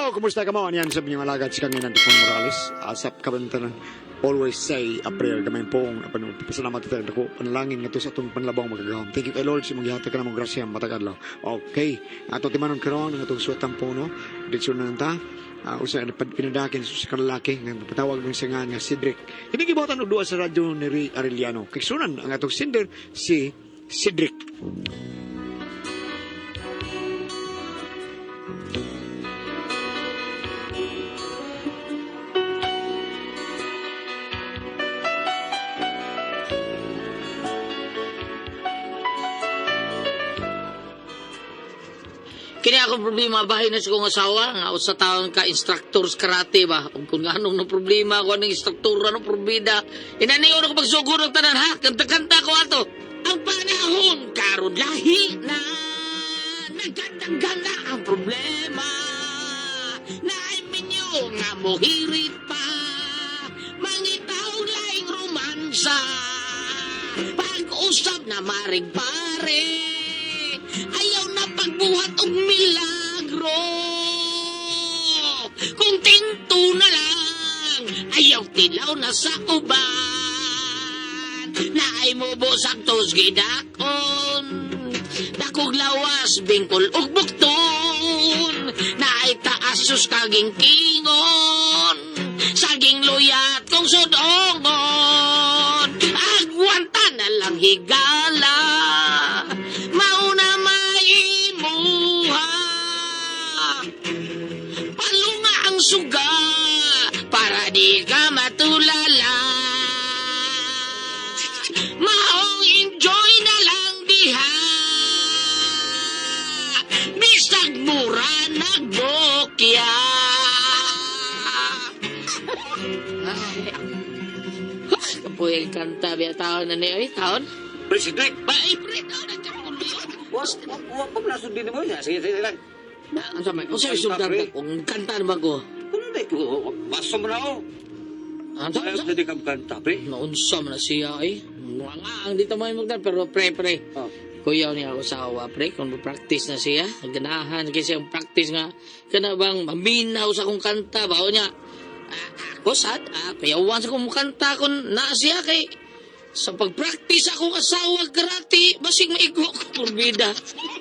Hello, kumusta ka mo? Yan sa inyong alagad si Kanginan Tipon Morales. Asap kabantanan. Always say a prayer. Gamay pong pasalamat tayo dako panalangin nga to sa atong panlabong magagahom. Thank you kay Lord sa imong gihatag ka namong grasya matag adlaw. Okay. Ato timanon karon ang atong suwatang puno. Ditso na ta. Usa na pinadakin sa kalalaki nga patawag ng siya nga Cedric. Kini gibuhatan og duwa sa radyo ni Ray Arellano. Kay sunan ang atong sender si Cedric. Kini akong problema bahin na sa kong asawa nga usa taon ka instructor sa karate ba. Ug kung anong no problema ko anong instruktor ano probida. Inani ko pagsugod og tanan ha. Kanta-kanta ko ato. Ang panahon karon lahi na nagkandang na ang problema. Naay minyo nga mohirit pa. Mangitaw laing romansa. Pag-usap na maring pare. Ayaw na pagbuhat og milagro. Kung tinto na lang, ayaw tilaw na sa uban. Naay mo saktos gidakon. Dakog lawas, bingkol ug bukton. Naay taas sus kaging kingon. Saging luyat kung sudongon. Agwanta na lang higala. Mauna maimuha. Palunga ang suga para di ka matulala. Maong enjoy na lang diha. Bisag mura nagbokya. Ay, kapoy ang kanta, biya taon na niya. Ay, taon? Pre, Cedric! Ba, ay, pre, taon na tiyan ko liyon. Wa pa man nasundin mo niya. Sige, sige lang. Ang sa may, unsa may sundan Pre. ka? Kung kanta na ba ko? Ano na ito? Baso mo na ako. Ang sa Ayaw na di ka kanta, pre. Naunsa man na siya eh. Mga nga ang dito mo magdal pero pre pre. Oh. Kuyaw niya ako sa awa pre kung practice na siya, ganahan kasi ang practice nga kana bang maminaw sa akong kanta ba niya. Ah, ako sad, kuyawan sa akong kanta kun na siya kay sa pag-practice akong asawa karate, basig maigo ko porbida.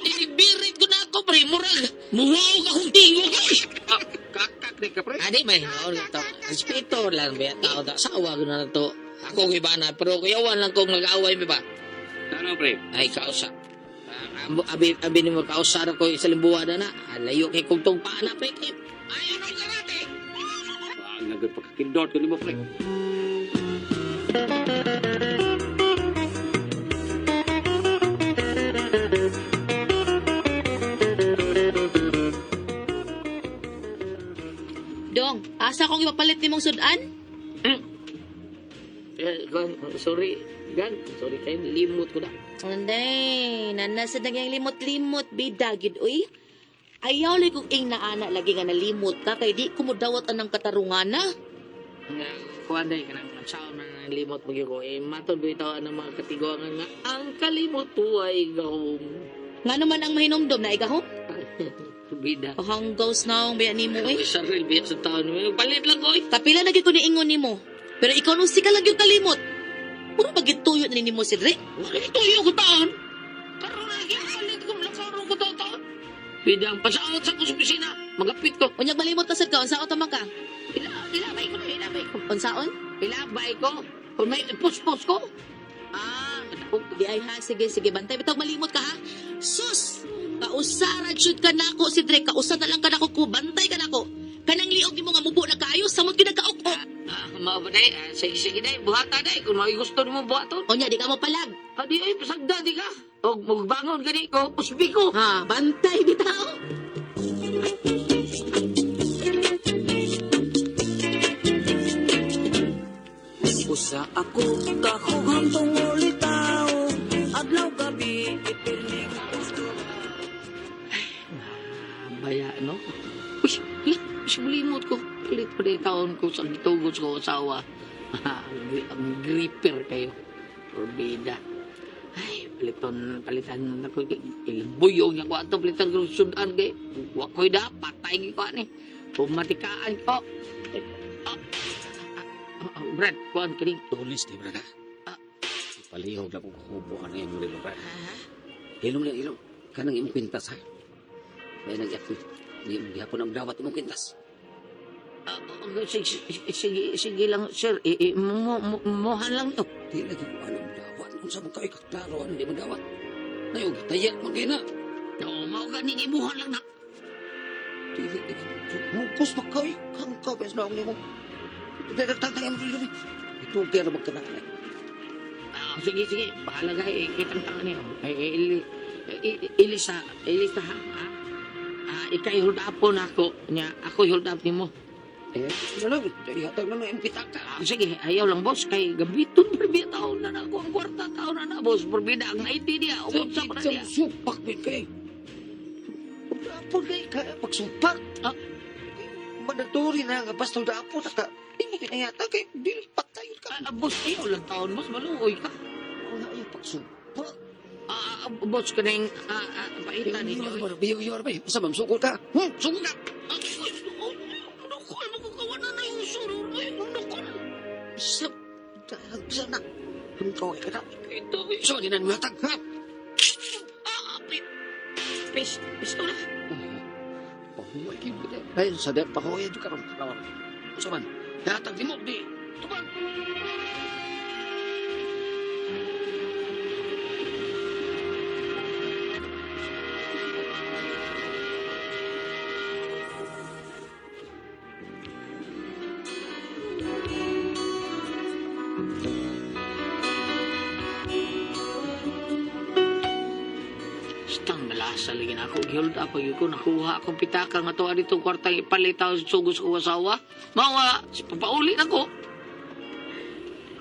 Inibirit ko na ako pre, murag muwaw akong tingog. Ay! Ah, kakak di ka, pre. Adi may hinoon to. Respeto lang ba tao da sawa ko na to. Ako ang iba na pero kuyawan lang kung nag-away mi ba. Ano, pre? Ay kausa. Abi abi ni mo kausa ra ko isa limbuwa na na. Layo kay kugtong pa na pre. Kay ayo no karate. Ang nagod pagkakindot ko nimo, pre. Dong, asa kong ipapalit nimong sudan? Eh, sorry, gan. Sorry kay limot ko na. Anday, nana sa nagyang limot-limot, bida, gid uy. Ayaw lay kong ing naana lagi nga nalimot ka, kay di ko mo dawat anang katarungan na. Nga kuan day kanang saon man ang limot mo gyud ko. Eh matod bitaw ang mga katiguangan nga ang kalimot tuay gahom. Nga naman ang mahinomdom na igahom? Bida. Pahanggaws na ang biya nimo Uy, eh. saril biya sa taon. Palit lang ko eh. Kapila lagi ko niingon nimo. Pero ikaw nung sika lang yung kalimot. Puro bagituyo na nimo si Dre. Bakit tuyo ko taon? Karoon na lagi palit ko, lakaroon ko taon taon. Bidang pasaot sa ko sa opisina. Magapit ko. Unyag malimot na sad ka, unsaon taman ka? Ilabay ko na, ilabay ko. Unsaon? Ilabay ko. Kung may puspos ko. Ah, di ay ha, sige, sige, bantay. Bitag malimot ka ha. Sus! Kausara jud ka nako si Dre, kausa na lang ka nako ko, bantay ka nako. Kanang liog nimo nga mubo na kaayo, samot gyud nagkaok-ok. Ah, mao ba day? Ah, sige, sige day. Buhata day. Kung may gusto nimo buhaton. Unya di ka mo palag. Adi ay, pasagda di ka. Og magbangon gani ko, pusbi ko. Ha, bantay bitaw. Usa ako kahughang tungol tao adlaw gabi ipirning gusto. Baya, no? Uy, hala, limot ko. Palit pa rin taon ko sa gitugos ko asawa. Ang gripper kayo. Porbida. Ay, paliton, palitan na ko. Ilang buyong niya ko ato, palitan ko sudan kay. Wa ko'y dapat, patay ko ani. Pumatikaan ko. Ah, ah, ah, Brad, kuan kining. Tulis di brad. Ah. Palihog na kong kubo ka na yung muli, brad. Hilom lang, hilom. Kanang imong kwintas, ha? Kaya nag-iap Hindi mo gihapon ang dawat imong kwintas. Ah, ah, sige, sige, sige lang, sir. Muhan lang to. Di lagi ko anong dawat. Kung sa mong kayo, klaro, ano di mo dawat. Ngayon, gitaya mo kayo na. No, mao gani imuhan lang na. Dili, lagi. Mukos pa kayo. Kang kabes na akong nimo. Tatangin mo dili. Ito, kaya na magkanak. Ah, sige, sige. Bahala ka. Eh, kitang tangan niyo. Eh, eh, ili, eh, ilisa, ilisa, ha? Ha? Ah, ikay hold up po na ako. Nya, ako hold up nimo. Eh, ano lang, ihatag na lang imong pitaka. Ah, sige, ayaw lang, boss. Kay gabiton, perbida taon na na ako. Ang kwarta taon na na, boss. Perbida ang ID niya. Umunsa ko na niya. Supak din kay. Dapon kay ka pagsupak. Ah. Mandatory na nga basta dapon na ka. Imo kinayata kay dili patayon ka. Ah, ah, boss, ayaw lang taon, boss. Maluoy ka. Wala ay pagsupak. Ah, ah, boss, kanang paita ninyo. Biyo biyo ba? Sa ma'am sukol ka. Sugod ka! Ah, oh, Nukol mo kung kawan na na yung sunod. Ay, nukol. Sa sa na. Hanggaw ka na. Ito, eh. So ni nan matag ha. Ah, pistola. Pahuway kay mo. Ay sa dep pahuway jud karon. Usa man. Hatag nimo di. Tuban. Stang nalasa lagi na ako. Gihold up pag ko nakuha akong pitaka nga tuwa dito kwartang ipalitaw sa sugos ko asawa. Mawa, si papauli na ko.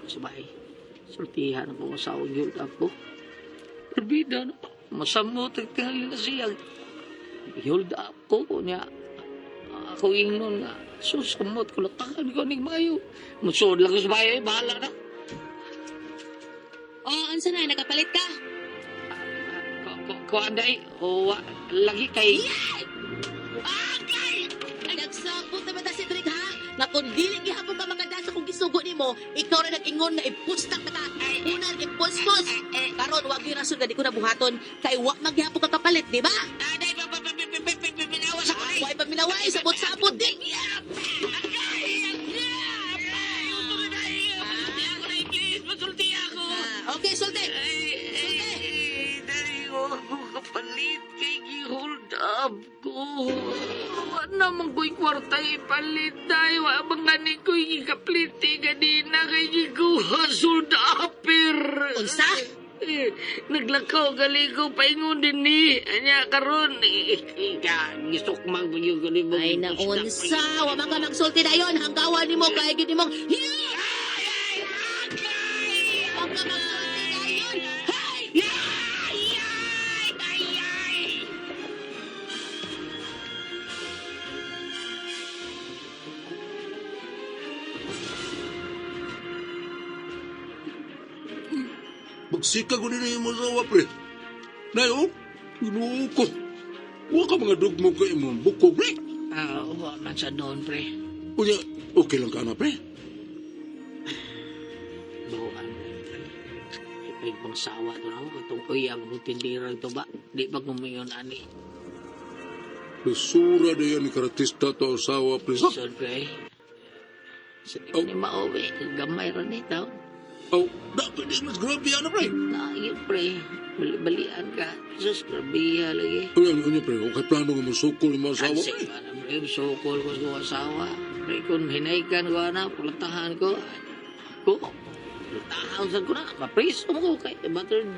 Sabay, sultihan ako asawa gihold up ko. Perbida no. Masamot ang tingali na siya. Gihold up ko ko niya. Ako ingnon nga. Susamot ko latakan ko ning mayo. Musuod lang ko sa bahay, bahala na. Oh, unsa na nakapalit ka? Ko anday, o lagi kay Nagsabot naman ta si Drake ha. Nga kung dili gihapon ka makadasa kung gisugo nimo, ikaw ra nag-ingon na ipustak na ka. Una ipuspos. Karon wa gyud rason nga di ko na buhaton kay wa magyapon ka kapalit, di ba? Aday, pa pa pa pa pa pa pa pinawas ako Wa ipaminaway sabot-sabot din. Masulti ako. Ah, okay, sulti. Sulti. Ay, ako kapalit kay gi-hold up ko. Wa naman ko'y kwarta ipalit tayo. Wa bang gani ko'y gikapliti ganina kay gikuha sold upper. Unsa? Eh, naglakaw gali ko paingon din ni. Anya karon eh, eh, ka gisukmang pa gyud ko nimo. Ay na unsa, wa man ka magsulti dayon hanggawan nimo kay gid nimong Wa ka magsulti dayon. Hey! Magsika ko nila yung masawa, pre. Nay, oh, ginoo ko. Huwag ka mga dugmog ka imong buko, pre. Ah, wa man sa doon pre. Unya, okay lang ka na, pre. Buwan pre. Ay pang sawa to na ako katong uyab mo tindiran to ba? Di ba gumayon ani? Lusura na yan ni karatista to asawa, pre. Sa, Sod pre. Sa di Oh. ni mauwi, gamay ra ni taon. oh, dapat di mas grabe yan, pre. Na yun pre, bali-balian ka. Sus, grabe lagi. Unya, unya, pre, okay plano nga masukol yung asawa, Ansi pre. ba na pre, sukol ko sa asawa. Pre, kung hinaykan ko na, pultahan ko. Ako, pultahan sa ko na, mapriso mo ko kay battered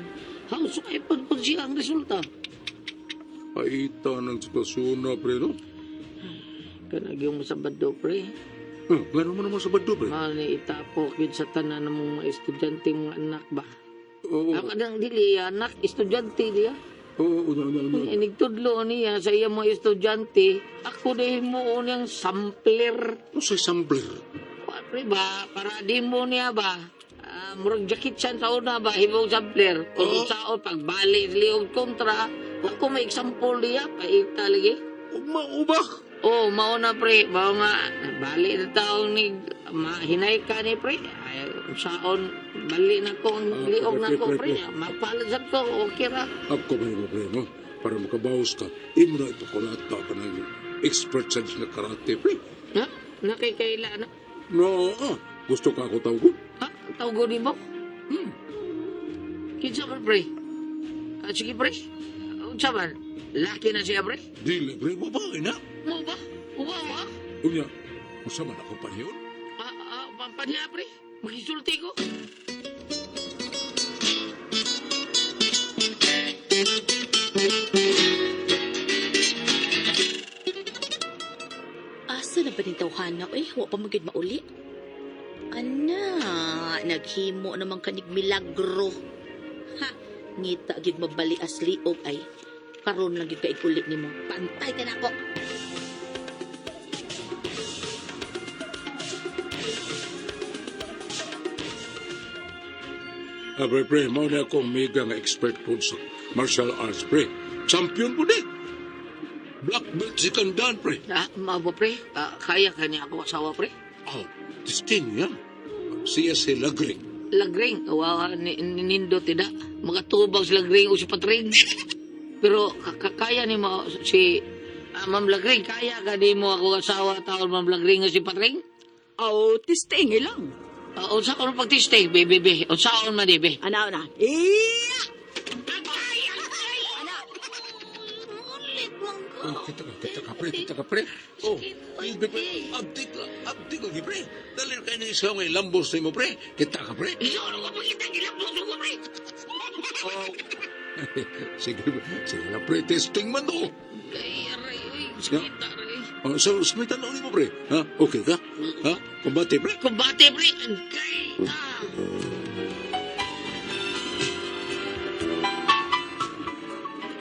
house kay pagpag siya ang resulta. Paita ng sitwasyon na, pre, no? Kanag yung masabado, pre. Gano'n mo naman sa bado, pre. Mao ni itapok yun sa tanan ng mga estudyante mga anak ba. Oo, Ako nang dili anak, estudyante diya. oo, unya, unya, unya. Inigtudlo niya sa iya mga estudyante, ako dahil mo niyang sampler. Ano sa sampler? Wa, pre ba, para di mo niya ba? Ah, murag jacket siya sa una ba, himong sampler. Kung Oo. sao, pagbalik lihog kontra, ako may example niya, paita lagi. Mauba! Oh, mao na pre, mao nga bali na taong ni mahinay ka ni pre. Ay, saon bali na ko ang Ah, liog na pre, ko pre, pre. pre. Mapalad sad ko, okay ra. Ako ba yung pre, no? Para makabawas ka, imo na ipakulata ka ng expert sa na karate, pre. Ha? Nakikaila na. No, ah, gusto ka ako tawag? Ha? Tawag ni mo? Hmm. Kinsa man pre? Ah, sige pre. Unsa man? Laki na siya pre. Dili, pre, babae na. Mo ba? Uwa ha? Unya, unsa man ako panahon? Ah, ah, pampanha pre. Magisulti ko. Asa na ba ni tawhana? Uy, wa pa magid mauli. Ana, naghimo naman kanig milagro. Ha, ngita gid mabali as liog ay. Karon lang gid kaig uli nimo. Pantay ka nako. Ah, pre, pre, mao na akong mega nga expert po sa martial arts, pre. Champion po di. Black belt si Kandan, pre. Ah, mao ba pre? Ah, kaya ka niya ako asawa pre? Oh, testing yan. Siya si Lagring. Lagring, wow, ni, nindo tida. Makatubag si Lagring o si Patring. Pero kaya ni mo si Ma'am Lagring, kaya ka di mo ako asawa taon Ma'am Lagring o si Patring? Oh, testing lang. Unsa ko pagtiste, be, be. Unsaon man di, be. Ana, ana. Iya! Oh, kita ka, pre, kita ka, pre. Oh, ay, pre, pre, abdik lang, abdik lang, pre. Dali na kayo ng isang may lambos na mo, pre. Kita ka, pre. Isoro ko pakita gilabos ko, pre. Oh. Sige, sige na, pre, testing man to. Kay aray, uy, sakit aray. Oh, so, so may tanong mo, pre. Ha? Okay ka? Ha? Kumbate, pre? Kumbate, pre. Kay, ah.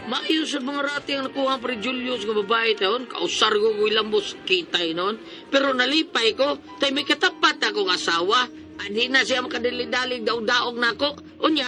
Maayo sa mga rati ang nakuha pre Julius nga babae taon, kausar ko ko ilambos kitay noon. Pero nalipay ko, tay may katapat akong asawa. Anhi na siya makadali-dalig daog-daog nako. Unya,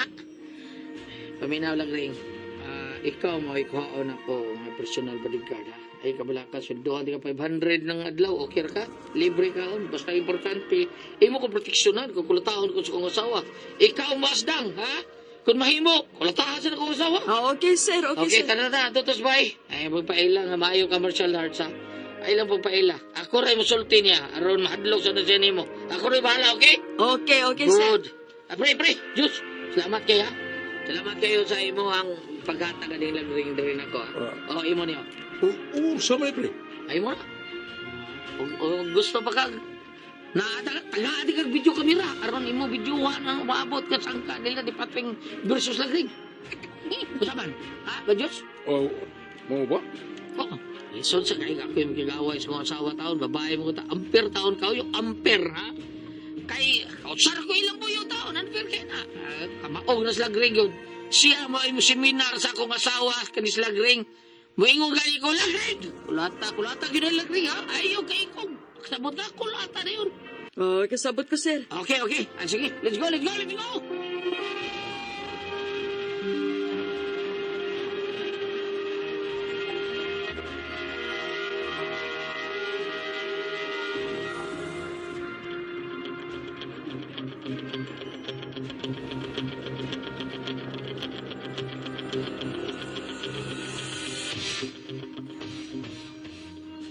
paminaw lang ring. Ah, ikaw mo ikuhaon ako nga personal bodyguard ha. Ay kabala ka sweldohan di ka 500 ng adlaw, okay ra ka? Libre ka on, basta importante imo ko proteksyonan kung kulataon ko sa kong asawa. Ikaw masdang ha? Kung mahimo, kulatahan sa akong asawa. Ah, okay, sir. Okay, Okay, sir. tara na, tutos bay. Ay, magpaila nga maayo ka martial arts ha. Ay lang pagpaila. Ako rin musulti niya aron mahadlok sa na siya nimo. Ako rin bahala, okay? Okay, okay, sir. Good. Ah, pre, pre, Diyos. Salamat kayo, ha? Salamat kayo sa imo ang paghatag aning ring rin ako, ha? Ah. Oh, imo niyo. Oh, oh, sama ni, pre. Ay mo na. O gusto pa kag taga kag video camera aron imo videohan ang umaabot ka sangka nila di Patring versus Lagring. Usapan? Ha, ba Diyos? Oh, mo ba? Oo. Lisod sa kay ako yung gigaway sa mga asawa taon, babae mo ta, amper taon ka, yung amper ha. Kay, kausar ko ilang buyo taon, unfair kay na. Ah, kamaog na sila gring yun. Siya mo ay seminar sa akong asawa, kani sila gring. Moingon gani ko, lagring! Kulata, kulata, yun ang lagring ha. Ayaw kay kong. Sabot na, kulata na yun. Oh, kasabot ko, sir. Okay, okay. Ah, sige, let's go, let's go, let's go!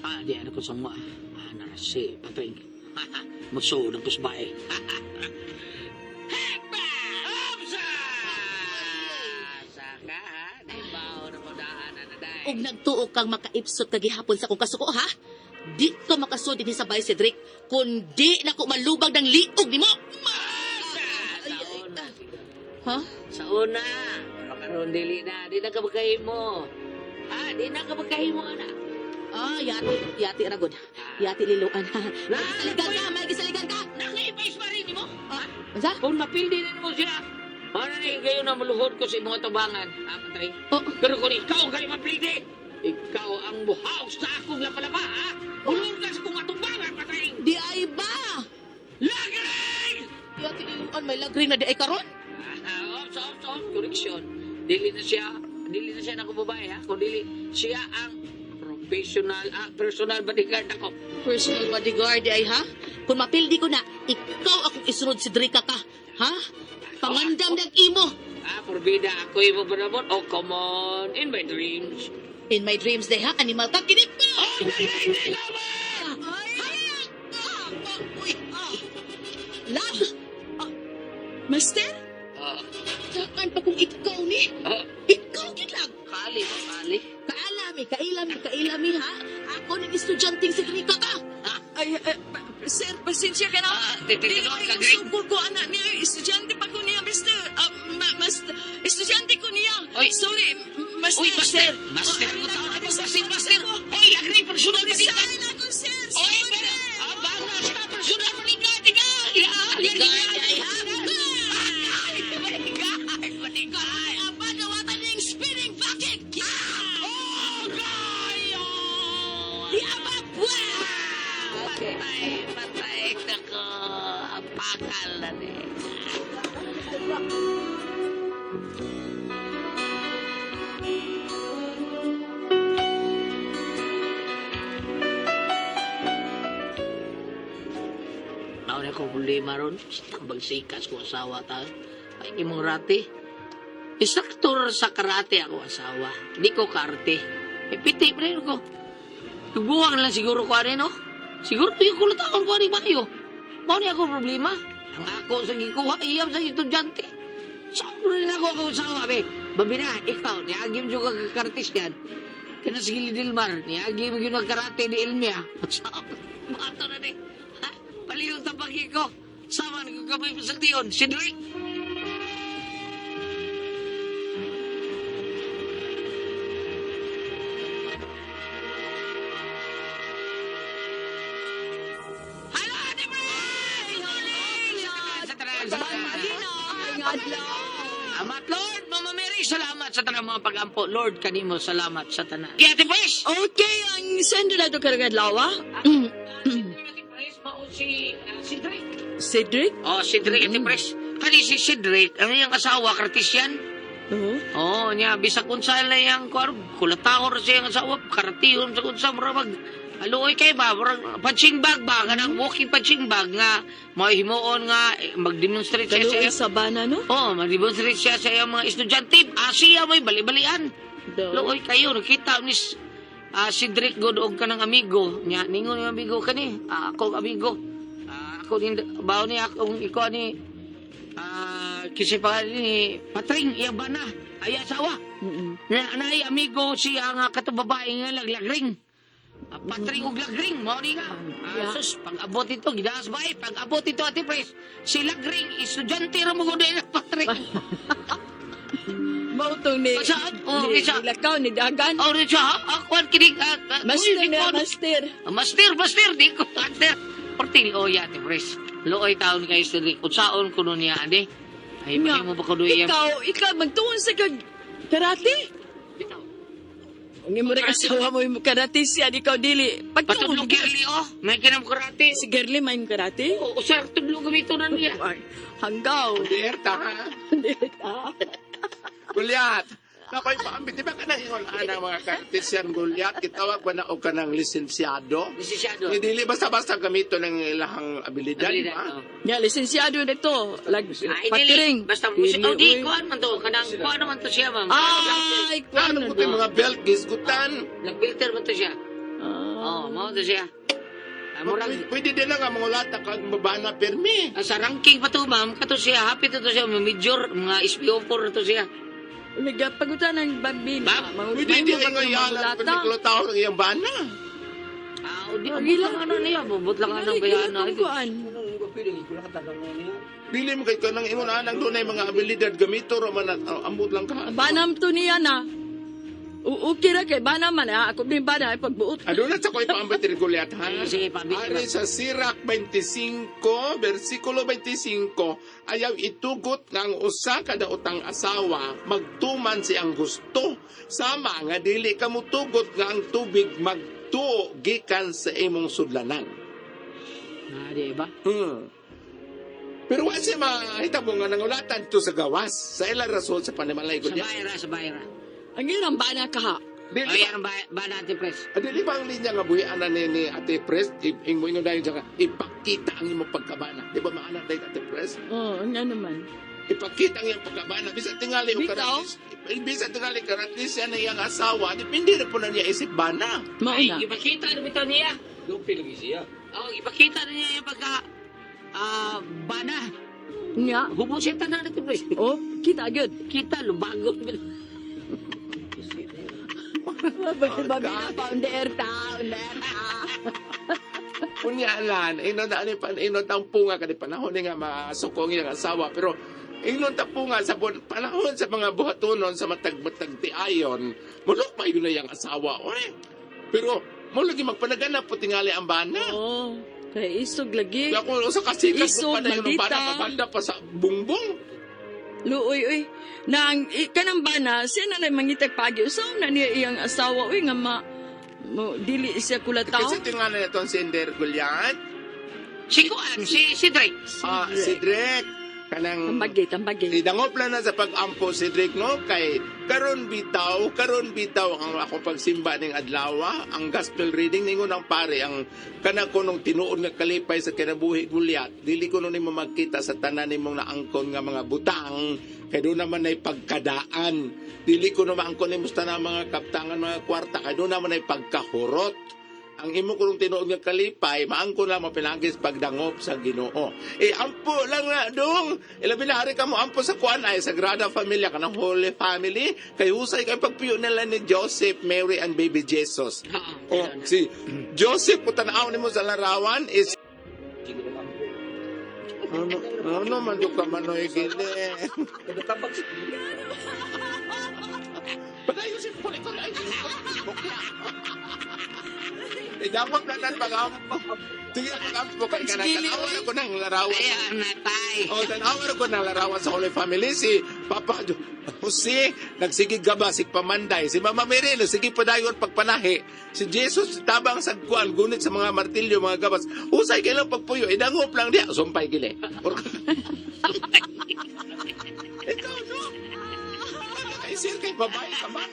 Ah, di ano ko sa mga. Ah, narasi, patring. Muso ng kusbae. Hepa! Opsa! Saka, ha? Naibaw na mo daan na naday. Og nagtuo kang makaipsot kagihapon sa akong kasuko ha. Di ka makasud dinhi sa bahay Cedric kun di nako malubag ng liog nimo. Masa! Ay, Sa ay, una. ah. Ha? Sa una. Pero karon dili na. Di na ka magkahimo. Ah, di na ka magkahimo, anak. Ah, yati, yati ra gud. Yati liluan ha. Magisaligan ka, magisaligan ka. Nakaipais pa rin mo. Ah, unsa? Kung mapildi na mo siya, para na yung gayon na maluhod ko sa imong tabangan. Ah, patring. Oh, Pero kung ikaw ang galing mapildi, ikaw ang muhaw sa akong lapalapa, ha? Ulor ka sa akong atumbangan, patring! di ay ba? Lagring! Yati liluan may lagring na di ay karon. Ah, ops, ops, ops, correction. Dili na siya, dili na siya na babae, ha? Kung dili, siya ang Professional, personal bodyguard ako. Personal bodyguard ay ha? Kung mapildi ko na, ikaw akong isunod si Drika ka. Ha? Pangandam ng imo. Ah, porbida ako imo panabot. Oh, come on. In my dreams. In my dreams day ha, animal ka, kinip ka! Oh, Ay! Uy, ah. Love! Master? Ah, Saan pa kung ikaw ni? ah, Ikaw gid lang. kali ba, kali? Kaalami, kailami, kailami ha. Ako ning estudyanteng si Drika ka. Ay, sir, pasensya ka na. Ah, titignan Dili ka, ko Greg. sugol ko, anak niya. Estudyante pa ko niya, mister. Ah, master, estudyante ko niya. Oy. Sorry, master. Uy, master! Master Oh, ko tawag ay, ako, master, master! Uy, agree, personal bodyguard! Resign ako, sir. Oy, Sorry. pero, ah, bala siya, personal bodyguard! Ikaw! Bodyguard ay ha. Bodyguard! Bodyguard! Pagawatan ning spinning back kick. Oh, gayo! Di aba, Patay, patay. Nako, ang pakal na ni. Mao na akong problema ron. Tambag sikas ko asawa ta. Ay, imong rati. Instructor sa karate ako asawa. Di ko karte. E, piti pa rin ko. Tubuhan lang siguro ko ano, no? Siguro yung kulataon ko ani mayo. Mao ni ako problema. Ang ako sa gikuha, iyam sa estudyante. Sobra rin ako ako asawa, be. Babina, ikaw, niagim juga ka kartis yan. Kana sa Gili Dilmar, niagim yun ang karate ni Elmia. Bato na ni. Ha? Palihog tapagi ko. Sama na ko kamay pasaltion. Si Drake. Hello, Ate Bray! Sa tanan, sa tanan. Salamat, Lord! Mama Mary, salamat sa tanang mga pag-ampo. Lord, kanimo, salamat sa tanan. Kaya, Ate Pres! Okay, ang sender na ito karong adlaw, ah. Si Ate Pres, mao si Cedric. Cedric? Oh, Cedric, Ate Pres. Kani si Cedric, ang iyang asawa, Kartesian. Oo. Oo, niya, bisag unsa na iyang kuan, kulatahor sa iyang asawa, karatihon sa unsa, mura mag, aluoy kay ba, murag punching bag ba, kanang walking punching bag nga, mahimuon nga, eh, mag-demonstrate siya sa Kaluoy iyang, sa bana, no? oh, mag-demonstrate siya sa iyang mga estudyante, Asia may bali-balian. Luoy kayo, nakita ni si Drake God og kanang amigo niya, ningon yung amigo kani, ako ang amigo. Ako ni bawo ni akong ikaw ni kasi pa ni Patring iya bana ay asawa. Mm-mm. Na anay amigo siya nga kato babae nga laglagring. Patring og lagring mao ni nga. Yeah. Sus, pag abot ito gidaas ba pag abot ito ati pres, si lagring estudyante ra mo gud na Patring. Mautong ni... Saan? Oh, ni, isa. ni Lakaw, ni Dagan. Oh, siya, akuan kinig Master uy, na, kuwan. master. Master, master, di ko master. Porting loya, ti pres. Looy taon kayo sa Kung saon ko nun niya, andi. Ay, Nga, mo ba ko doon iya? Ikaw, magtuon sa kag karate. Ang imo rin asawa mo yung karate siya, di ikaw dili. Pagtuon Patudlong girly, oh. May kinam karate. Si Girly may karate? O, sir, tudlong gamito na niya. Ay, hanggaw. Dierta, ha? Dita. Goliath. Nakoy paambit, di ba ka nang ingon ana mga kartesian Goliath? Gitawag ba na og kanang lisensyado? Lisensyado. Hindi dili basta-basta gamito ng ilahang abilidad, di Abilidad, ba? oh. Nga, lisensyado na ito. Lag, Ay, dili. patiring. Basta, Dili, oh, di, uy. kuhan man to. Kanang, kuhan naman to siya, ma'am. Ay, kuhan Ano na ko yung mga belt, gisgutan? Black filter man to siya. Ah. Oh, mao to siya. Murag, Pwede din lang ang mga lata kag mabana pirmi. sa ranking pa to, ma'am, kato siya, happy to siya, mga major, mga SPO4 na to siya. Nagapagutan ng bambina. Bab, Pwede din ang yalan pirmi kulataw ng iyang bana. Ah, di, abot lang ano niya, bubot lang ano kaya ano. Kuan. Dili mo kay kanang ingon anang dunay mga abilidad gamito ra man at ambot lang ka. Banam to niya na. Okay ra kay banam man ah. Ako din bana ay pagbuot. Aduna sa ko'y paambit ni Goliath, ha? Sige, paambit. Ari sa Sirach 25, versikulo 25, ayaw itugot nga ang usa kada utang asawa magtuman siyang gusto. Sama nga dili ka mutugot nga ang tubig magtuo gikan sa imong sudlanan. Ah, di ba? Pero wa siya mahitabo nga nangulatan dito sa gawas. Sa ilang rason sa panimalay Sa Goliath. bayra, sa bayra. Ang ilang bana ka ha. Dili Ay, ba, ang ba, ba natin, pres? ah, dili ba ang linya nga buhi ana ni Ate Pres, imo ingon dayon siya nga, ipakita ang imong pagkabana. Di ba maana dayon Ate Pres? Oo, nga naman. Ipakita ang iyang pagkabana. Bisan tingali o Bitaw. karatis. Bisan tingali karatis siya na iyang asawa. Depende na po na niya isip bana. Ay, Mauna. ipakita na bitaw niya. Lupi lagi siya. Oh, ipakita na niya yung pagka bana. Nga. Hubo siya tanan natin, pres. Oh, kita gyud. Kita, lubago. Babi na pa, on the air ta, on the air ta. Kunyalan, inon na ani pan inon ang punga kani panahon ni nga masuko ang iyang asawa pero inon ta punga sa panahon sa mga buhatonon sa matag-matag tiayon mulok pa yun na iyang asawa oy. Pero mo lagi magpanaganap po tingali ang bana. Oo, kay isog lagi. Kaya kung sa kasikas Isog, mo pa na yun ang bana, maldita. mabanda pa sa bungbong. Luoy, uy. Na ang kanang bana, siya na lang mangitag pagi. Usaw na niya iyang asawa, uy, nga ma, mo, dili siya kulataw. Kasi tingali na itong sender Goliath, Si Kuan, si Drake. ah, si Drake, kanang Tambagi, tambagi. Idangop lang na sa pag-ampo si Drake, no? Kay karon bitaw ang ako pagsimba ning adlaw, ang gospel reading ningon ang pare ang kana kunong tinuod nga kalipay sa kinabuhi Goliath. Dili kuno nimo magkita sa tanan nimong naangkon nga mga butang kay doon naman ay pagkadaan. Dili kuno maangkon nimo sa tanang mga kaptangan mga kwarta kay doon naman ay pagkahurot. Ang imo kunong tinuod nga kalipay, maangkon lang mapinagis pagdangop sa Ginoo. Eh ampo lang na dong. Ilabi na hari ka mo ampo sa kuan ay Sagrada Familia kanang Holy Family kay husay kay pagpiyo nila ni Joseph, Mary and baby Jesus. Oh, si Joseph kung tan-aw nimo sa larawan is ano, ano man jud ka manoy gini. Padayon si Puli ko ay. Idamot na nan pag-ampo. Sige, pag-ampo kay kanang tanawan ako ng larawan. Ayan, natay. Oh, tanawan ako ng larawan sa Holy Family. Si Papa Jose, nagsigig gaba, si Pamanday. Si Mama Mary, nagsige padayon pagpanahi. Si Jesus, tabang sa kuan, gunit sa mga martilyo, mga gabas. Usay kailang pagpuyo, idangop lang diya. Sumpay gili. Ikaw, no? Kay sir, kay babae ka man.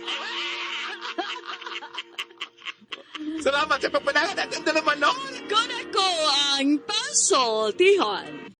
Salamat sa pagpanahan. Ang ganda naman, no? Kona ko ang puzzle, Tihon.